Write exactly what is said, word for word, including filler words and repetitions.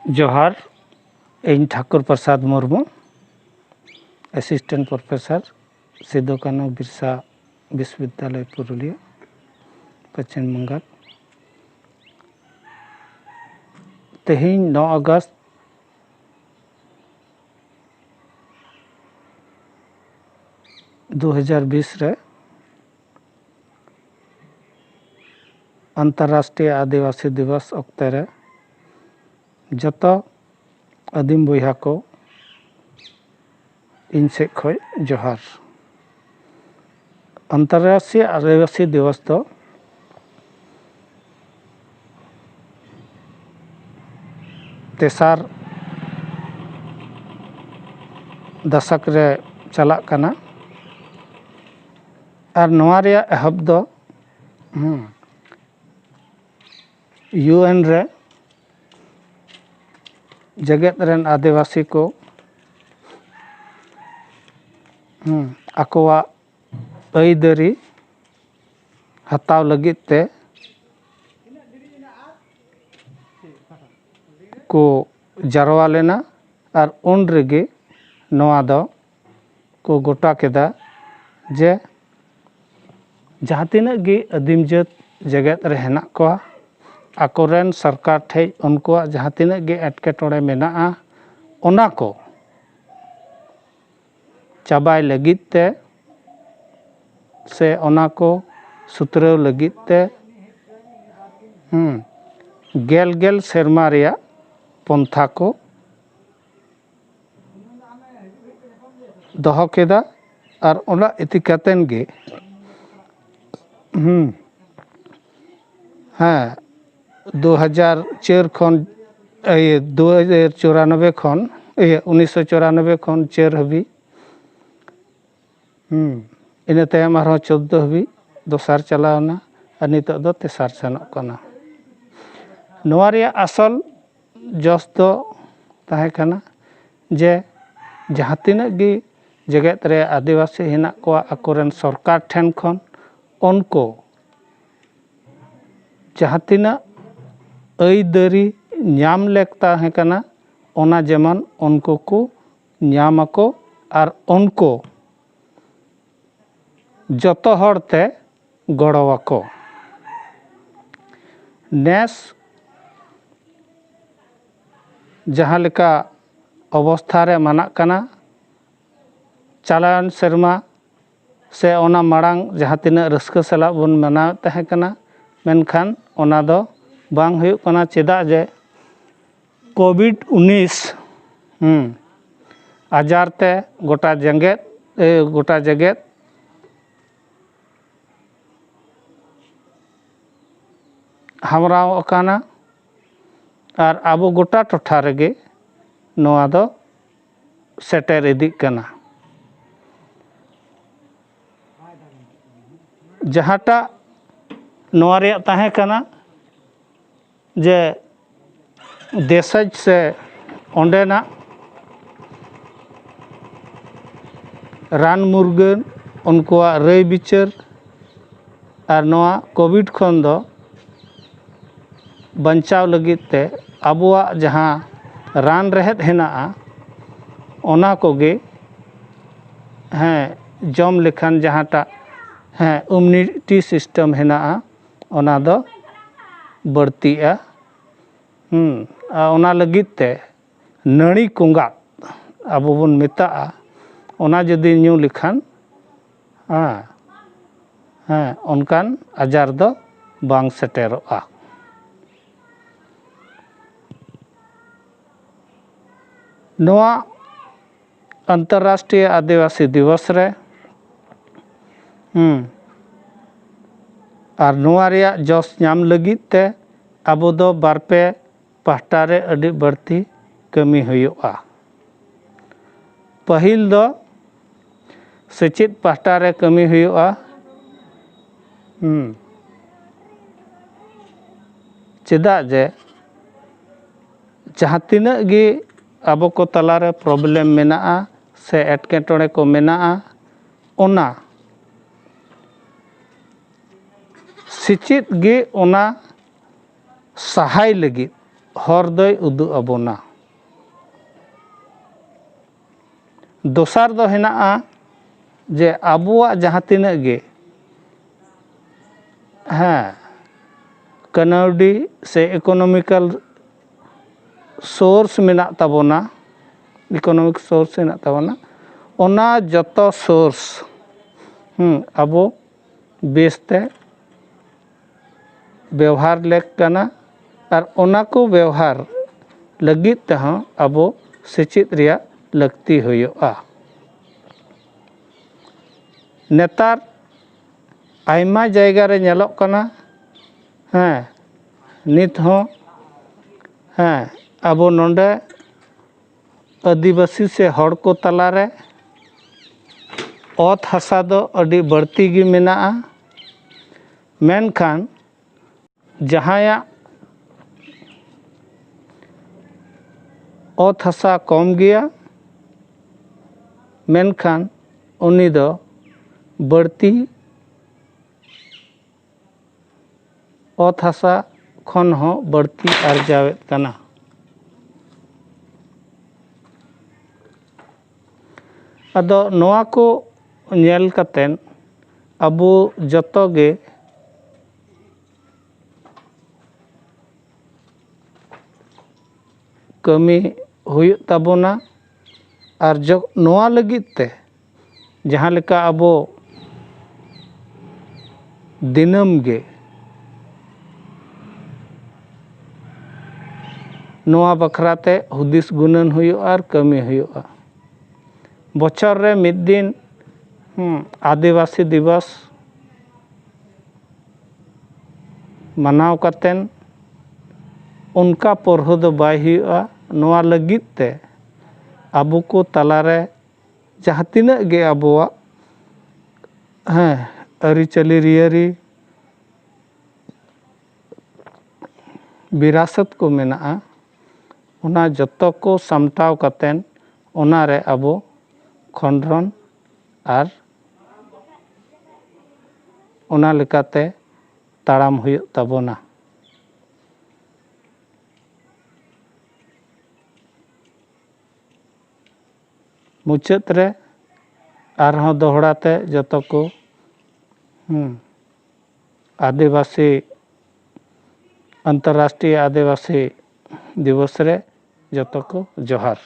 ᱡᱚᱦᱟᱨ᱾ ᱤᱧ Thakur Prasad Murmu, assistant professor, Sidhu Kanhu Birsa ᱵᱤᱥᱣᱚᱵᱤᱫᱽᱭᱟᱞᱚᱭ, Purulia, ᱯᱚᱪᱷᱤᱢ ᱵᱟᱝᱜᱟᱞ᱾ ᱛᱮᱦᱮᱧ ᱱᱚ ᱟᱜᱚᱥᱴ ᱫᱩ ᱦᱟᱡᱟᱨ ᱵᱤᱥ ᱨᱮ ᱟᱱᱛᱚᱨᱨᱟᱥᱴᱨᱤᱭᱚ ᱟᱹᱫᱤᱵᱟᱹᱥᱤ ᱫᱤᱵᱚᱥ ᱚᱠᱛᱮ ᱨᱮ ᱡᱚᱛᱚ ᱟᱹᱫᱤᱢ ᱵᱚᱭᱦᱟ ᱠᱚ ᱤᱧ ᱥᱮᱫ ᱠᱷᱚᱱ ᱡᱚᱦᱟᱨ᱾ ᱟᱱᱛᱚᱨᱨᱟᱥᱴᱨᱤᱭᱚ ᱟᱹᱫᱤᱵᱟᱹᱥᱤ ᱫᱤᱵᱚᱥ ᱫᱚ ᱛᱮᱥᱟᱨ ᱫᱚᱥᱚᱠ ᱨᱮ ᱪᱟᱞᱟᱜ ᱠᱟᱱᱟ᱾ ᱟᱨ ᱱᱚᱣᱟ ᱨᱮᱭᱟᱜ ᱮᱦᱚᱵ ᱫᱚ, ᱦᱩᱸ, ᱭᱩ ᱮᱱ ᱨᱮ ᱡᱮᱜᱮᱛ ᱨᱮᱱ ᱟᱹᱫᱤᱵᱟᱹᱥᱤ ᱠᱚ, ᱦᱩᱸ, ᱟᱠᱚᱣᱟᱜ ᱟᱹᱭᱫᱟᱹᱨᱤ ᱦᱟᱛᱟᱣ ᱞᱟᱹᱜᱤᱫ ᱛᱮ ᱠᱚ ᱡᱟᱨᱣᱟ ᱞᱮᱱᱟ᱾ ᱟᱨ ᱩᱱ ᱨᱮᱜᱮ ᱱᱚᱣᱟ ᱫᱚ ᱠᱚ ᱜᱚᱴᱟ ᱠᱮᱫᱟ ᱡᱮ ᱡᱟᱦᱟᱸ ᱛᱤᱱᱟᱹᱜ ᱜᱮ ᱟᱹᱫᱤᱢ ᱡᱟᱹᱛ ᱡᱮᱜᱮᱛ ᱨᱮ ᱦᱮᱱᱟᱜ ᱠᱚᱣᱟ, ᱟᱠᱚᱨᱮᱱ ᱥᱚᱨᱠᱟᱨ ᱴᱷᱮᱡ ᱩᱱᱠᱩᱣᱟᱜ ᱡᱟᱦᱟᱸ ᱛᱤᱱᱟᱹᱜ ᱜᱮ ᱮᱴᱠᱮᱴᱚᱬᱮ ᱢᱮᱱᱟᱜᱼᱟ, ᱚᱱᱟ ᱠᱚ ᱪᱟᱵᱟᱭ ᱞᱟᱹᱜᱤᱫ ᱛᱮ ᱥᱮ ᱚᱱᱟ ᱠᱚ ᱥᱩᱛᱨᱟᱹᱣ ᱞᱟᱹᱜᱤᱫ ᱛᱮ, ᱦᱩᱸ, ᱜᱮᱞ ᱜᱮᱞ ᱥᱮᱨᱢᱟ ᱨᱮᱭᱟᱜ ᱯᱚᱱᱛᱷᱟ ᱠᱚ ᱫᱚᱦᱚ ᱠᱮᱫᱟ᱾ ᱟᱨ ᱚᱱᱟ ᱤᱫᱤ ᱠᱟᱛᱮᱱ ᱜᱮ, ᱦᱩᱸ, ᱦᱮᱸ, ᱫᱩ ᱦᱟᱡᱟᱨ ᱪᱟᱹᱨ ᱠᱷᱚᱱ, ᱤᱭᱟᱹ, ᱫᱩ ᱦᱟᱡᱟᱨ ᱪᱩᱨᱟᱱᱚᱵᱵᱳᱭ ᱠᱷᱚᱱ, ᱤᱭᱟᱹ, ᱩᱱᱤᱥᱥᱚ ᱪᱩᱨᱟᱱᱚᱵᱵᱳᱭ ᱠᱷᱚᱱ ᱪᱟᱹᱨ ᱦᱟᱹᱵᱤᱡ, ᱦᱩᱸ, ᱤᱱᱟᱹ ᱛᱟᱭᱚᱢ ᱟᱨᱦᱚᱸ ᱪᱳᱫᱽᱫᱳ ᱦᱟᱹᱵᱤᱡ ᱫᱚᱥᱟᱨ ᱪᱟᱞᱟᱣ ᱮᱱᱟ᱾ ᱟᱨ ᱱᱤᱛᱚᱜ ᱫᱚ ᱛᱮᱥᱟᱨ ᱥᱮᱱᱚᱜ ᱠᱟᱱᱟ᱾ ᱱᱚᱣᱟ ᱨᱮᱭᱟᱜ ᱟᱥᱚᱞ ᱡᱚᱥ ᱫᱚ ᱛᱟᱦᱮᱸ ᱠᱟᱱᱟ ᱡᱮ ᱡᱟᱦᱟᱸ ᱛᱤᱱᱟᱹᱜ ᱜᱮ ᱡᱮᱜᱮᱛ ᱨᱮ ᱟᱹᱫᱤᱵᱟᱹᱥᱤ ᱦᱮᱱᱟᱜ ᱠᱚᱣᱟ, ᱟᱠᱚᱨᱮᱱ ᱥᱚᱨᱠᱟᱨ ᱴᱷᱮᱱ ᱠᱷᱚᱱ ᱩᱱᱠᱩ ᱡᱟᱦᱟᱸ ᱛᱤᱱᱟᱹᱜ ᱟᱹᱭᱫᱟᱹᱨᱤ ᱧᱟᱢ ᱞᱮᱠ ᱛᱟᱦᱮᱸ ᱠᱟᱱᱟ, ᱚᱱᱟ ᱡᱮᱢᱚᱱ ᱩᱱᱠᱩ ᱠᱚ ᱧᱟᱢ ᱟᱠᱚ ᱟᱨ ᱩᱱᱠᱩ ᱡᱚᱛᱚ ᱦᱚᱲ ᱛᱮ ᱜᱚᱲᱚ ᱟᱠᱚ᱾ ᱱᱮᱥ ᱡᱟᱦᱟᱸ ᱞᱮᱠᱟ ᱚᱵᱚᱥᱛᱷᱟ ᱨᱮ ᱢᱮᱱᱟᱜ ᱠᱟᱱᱟ, ᱪᱟᱞᱟᱣᱮᱱ ᱥᱮᱨᱢᱟ ᱥᱮ ᱚᱱᱟ ᱢᱟᱲᱟᱝ ᱡᱟᱦᱟᱸ ᱛᱤᱱᱟᱹᱜ ᱨᱟᱹᱥᱠᱟᱹ ᱥᱟᱞᱟᱜ ᱵᱚᱱ ᱢᱟᱱᱟᱣᱮᱫ ᱛᱟᱦᱮᱸ ᱠᱟᱱᱟ, ᱢᱮᱱᱠᱷᱟᱱ ᱚᱱᱟ ᱫᱚ ᱵᱟᱝ ᱦᱩᱭᱩᱜ ᱠᱟᱱᱟ᱾ ᱪᱮᱫᱟᱜ ᱡᱮ ᱠᱳᱵᱷᱤᱰ ᱩᱱᱤᱥ, ᱦᱩᱸ, ᱟᱡᱟᱨ ᱛᱮ ᱜᱚᱴᱟ ᱡᱮᱜᱮᱛ, ᱮ, ᱜᱚᱴᱟ ᱡᱮᱜᱮᱛ ᱦᱟᱢᱨᱟᱣ ᱟᱠᱟᱱᱟ ᱟᱨ ᱟᱵᱚ ᱜᱚᱴᱟ ᱴᱚᱴᱷᱟ ᱨᱮᱜᱮ ᱱᱚᱣᱟ ᱫᱚ ᱥᱮᱴᱮᱨ ᱤᱫᱤᱜ ᱠᱟᱱᱟ᱾ ᱡᱟᱦᱟᱸᱴᱟᱜ ᱱᱚᱣᱟ ᱨᱮᱭᱟᱜ ᱛᱟᱦᱮᱸ ᱠᱟᱱᱟ ᱡᱮ ᱫᱮᱥᱟᱡᱽ ᱥᱮ ᱚᱸᱰᱮᱱᱟᱜ ᱨᱟᱱ ᱢᱩᱨᱜᱟᱹᱱ, ᱩᱱᱠᱩᱣᱟᱜ ᱨᱟᱹᱭ ᱵᱤᱪᱟᱹᱨ ᱟᱨ ᱱᱚᱣᱟ ᱠᱳᱵᱷᱤᱰ ᱠᱷᱚᱱ ᱫᱚ ᱵᱟᱧᱪᱟᱣ ᱞᱟᱹᱜᱤᱫ ᱛᱮ ᱟᱵᱚᱣᱟᱜ ᱡᱟᱦᱟᱸ ᱨᱟᱱ ᱨᱮᱦᱮᱫ ᱦᱮᱱᱟᱜᱼᱟ, ᱚᱱᱟ ᱠᱚᱜᱮ, ᱦᱮᱸ, ᱡᱚᱢ ᱞᱮᱠᱷᱟᱱ ᱡᱟᱦᱟᱸᱴᱟᱜ, ᱦᱮᱸ, ᱤᱢᱤᱭᱩᱱᱤᱴᱤ ᱥᱤᱥᱴᱮᱢ ᱦᱮᱱᱟᱜᱼᱟ, ᱚᱱᱟ ᱫᱚ ᱵᱟᱹᱲᱛᱤᱜᱼᱟ᱾ ᱦᱩᱸ, ᱟᱨ ᱚᱱᱟ ᱞᱟᱹᱜᱤᱫ ᱛᱮ ᱱᱟᱹᱲᱤ ᱠᱚᱸᱜᱟᱫ ᱟᱵᱚ ᱵᱚᱱ ᱢᱮᱛᱟᱜᱼᱟ, ᱚᱱᱟ ᱡᱩᱫᱤ ᱧᱩ ᱞᱮᱠᱷᱟᱱ, ᱦᱮᱸ, ᱦᱮᱸ, ᱚᱱᱠᱟᱱ ᱟᱡᱟᱨ ᱫᱚ ᱵᱟᱝ ᱥᱮᱴᱮᱨᱚᱜᱼᱟ᱾ ᱱᱚᱣᱟ ᱟᱱᱛᱚᱨᱨᱟᱥᱴᱨᱤᱭᱚ ᱟᱹᱫᱤᱵᱟᱹᱥᱤ ᱫᱤᱵᱚᱥ ᱨᱮ, ᱦᱩᱸ, ᱟᱨ ᱱᱚᱣᱟ ᱨᱮᱭᱟᱜ ᱡᱚᱥ ᱧᱟᱢ ᱞᱟᱹᱜᱤᱫ ᱛᱮ ᱟᱵᱚ ᱫᱚ ᱵᱟᱨᱯᱮ ᱯᱟᱦᱴᱟ ᱨᱮ ᱟᱹᱰᱤ ᱵᱟᱹᱲᱛᱤ ᱠᱟᱹᱢᱤ ᱦᱩᱭᱩᱜᱼᱟ᱾ ᱯᱟᱹᱦᱤᱞ ᱫᱚ ᱥᱮᱪᱮᱫ ᱯᱟᱦᱴᱟ ᱨᱮ ᱠᱟᱹᱢᱤ ᱦᱩᱭᱩᱜᱼᱟ᱾ ᱦᱩᱸ᱾ ᱪᱮᱫᱟᱜ ᱡᱮ ᱡᱟᱦᱟᱸ ᱛᱤᱱᱟᱹᱜ ᱜᱮ ᱟᱵᱚ ᱠᱚ ᱛᱟᱞᱟᱨᱮ ᱯᱨᱚᱵᱞᱮᱢ ᱢᱮᱱᱟᱜᱼᱟ ᱥᱮ ᱮᱴᱠᱮᱴᱚᱬᱮ ᱠᱚ ᱢᱮᱱᱟᱜᱼᱟ, ᱚᱱᱟ ᱥᱮᱪᱮᱫ ᱜᱮ ᱚᱱᱟ ᱥᱟᱦᱟᱭ ᱞᱟᱹᱜᱤᱫ, ᱦᱚᱨ ᱫᱚᱭ ᱩᱫᱩᱜ ᱟᱵᱚᱱᱟ᱾ ᱫᱚᱥᱟᱨ ᱫᱚ ᱦᱮᱱᱟᱜᱼᱟ ᱡᱮ ᱟᱵᱚᱣᱟᱜ ᱡᱟᱦᱟᱸ ᱛᱤᱱᱟᱹᱜ ᱜᱮ, ᱦᱮᱸ, ᱠᱟᱹᱱᱟᱹᱣᱰᱤ ᱥᱮ economical source ᱢᱮᱱᱟᱜ ᱛᱟᱵᱚᱱᱟ, economic source ᱢᱮᱱᱟᱜ ᱛᱟᱵᱚᱱᱟ, ᱚᱱᱟ ᱡᱚᱛᱚ source, ᱦᱩᱸ, ᱟᱵᱚ ᱵᱮᱥᱛᱮ ᱵᱮᱣᱦᱟᱨ ᱞᱮᱠ ᱠᱟᱱᱟ᱾ ᱟᱨ ᱚᱱᱟ ᱠᱚ ᱵᱮᱣᱦᱟᱨ ᱞᱟᱹᱜᱤᱫ ᱛᱮᱦᱚᱸ ᱟᱵᱚ ᱥᱮᱪᱮᱫ ᱨᱮᱭᱟᱜ ᱞᱟᱹᱠᱛᱤ ᱦᱩᱭᱩᱜᱼᱟ᱾ ᱱᱮᱛᱟᱨ ᱟᱭᱢᱟ ᱡᱟᱭᱜᱟ ᱨᱮ ᱧᱮᱞᱚᱜ ᱠᱟᱱᱟ, ᱦᱮᱸ, ᱱᱤᱛ ᱦᱚᱸ, ᱦᱮᱸ, ᱟᱵᱚ ᱱᱚᱰᱮ ᱟᱹᱫᱤᱵᱟᱹᱥᱤ ᱥᱮ ᱦᱚᱲ ᱠᱚ ᱛᱟᱞᱟᱨᱮ ᱚᱛ ᱦᱟᱥᱟ ᱫᱚ ᱟᱹᱰᱤ ᱵᱟᱹᱲᱛᱤ ᱜᱮ ᱢᱮᱱᱟᱜᱼᱟ, ᱢᱮᱱᱠᱷᱟᱱ ᱡᱟᱦᱟᱸᱭᱟᱜ ᱚᱛ ᱦᱟᱥᱟ ᱠᱚᱢ ᱜᱮᱭᱟ, ᱢᱮᱱᱠᱷᱟᱱ ᱩᱱᱤ ᱫᱚ ᱵᱟᱹᱲᱛᱤ ᱚᱛ ᱦᱟᱥᱟ ᱠᱷᱚᱱ ᱦᱚᱸ ᱵᱟᱹᱲᱛᱤ ᱟᱨᱡᱟᱣᱮᱫ ᱠᱟᱱᱟ᱾ ᱟᱫᱚ ᱱᱚᱣᱟ ᱠᱚ ᱧᱮᱞ ᱠᱟᱛᱮᱱ ᱟᱵᱚ ᱡᱚᱛᱚ ᱜᱮ ᱠᱟᱹᱢᱤ ᱦᱩᱭᱩᱜ ᱛᱟᱵᱚᱱᱟ᱾ ᱟᱨ ᱡᱚ-, ᱱᱚᱣᱟ ᱞᱟᱹᱜᱤᱫ ᱛᱮ ᱡᱟᱦᱟᱸ ᱞᱮᱠᱟ ᱟᱵᱚ ᱫᱤᱱᱟᱹᱢ ᱜᱮ ᱱᱚᱣᱟ ᱵᱟᱠᱷᱨᱟ ᱛᱮ ᱦᱩᱫᱤᱥ ᱜᱩᱱᱟᱹᱱ ᱦᱩᱭᱩᱜᱼᱟ ᱟᱨ ᱠᱟᱹᱢᱤ ᱦᱩᱭᱩᱜᱼᱟ᱾ ᱵᱚᱪᱷᱚᱨ ᱨᱮ ᱢᱤᱫ ᱫᱤᱱ, ᱦᱩᱸ, ᱟᱹᱫᱤᱵᱟᱹᱥᱤ ᱫᱤᱵᱚᱥ ᱢᱟᱱᱟᱣ ᱠᱟᱛᱮᱱ ᱚᱱᱠᱟ ᱯᱚᱨᱦᱚ ᱫᱚ ᱵᱟᱭ ᱦᱩᱭᱩᱜᱼᱟ᱾ ᱱᱚᱣᱟ ᱞᱟᱹᱜᱤᱫ ᱛᱮ ᱟᱵᱚ ᱠᱚ ᱛᱟᱞᱟᱨᱮ ᱡᱟᱦᱟᱸ ᱛᱤᱱᱟᱹᱜ ᱜᱮ ᱟᱵᱚᱣᱟᱜ, ᱦᱮᱸ, ᱟᱹᱨᱤᱪᱟᱹᱞᱤ ᱨᱤᱭᱟᱹᱨᱤ ᱵᱤᱨᱟᱥᱚᱛ ᱠᱚ ᱢᱮᱱᱟᱜᱼᱟ, ᱚᱱᱟ ᱡᱚᱛᱚ ᱠᱚ ᱥᱟᱢᱴᱟᱣ ᱠᱟᱛᱮᱱ ᱚᱱᱟᱨᱮ ᱟᱵᱚ ᱠᱷᱚᱸᱫᱽᱨᱚᱱ ᱟᱨ ᱚᱱᱟ ᱞᱮᱠᱟᱛᱮ ᱛᱟᱲᱟᱢ ᱦᱩᱭᱩᱜ ᱛᱟᱵᱚᱱᱟ᱾ ᱢᱩᱪᱟᱹᱫ ᱨᱮ ᱟᱨᱦᱚᱸ ᱫᱚᱦᱲᱟ ᱛᱮ ᱡᱚᱛᱚ ᱠᱚ, ᱦᱩᱸ, ᱟᱹᱫᱤᱵᱟᱹᱥᱤ, ᱟᱱᱛᱚᱨᱨᱟᱥᱴᱨᱤᱭᱚ ᱟᱹᱫᱤᱵᱟᱹᱥᱤ ᱫᱤᱵᱚᱥ ᱨᱮ ᱡᱚᱛᱚ ᱠᱚ ᱡᱚᱦᱟᱨ᱾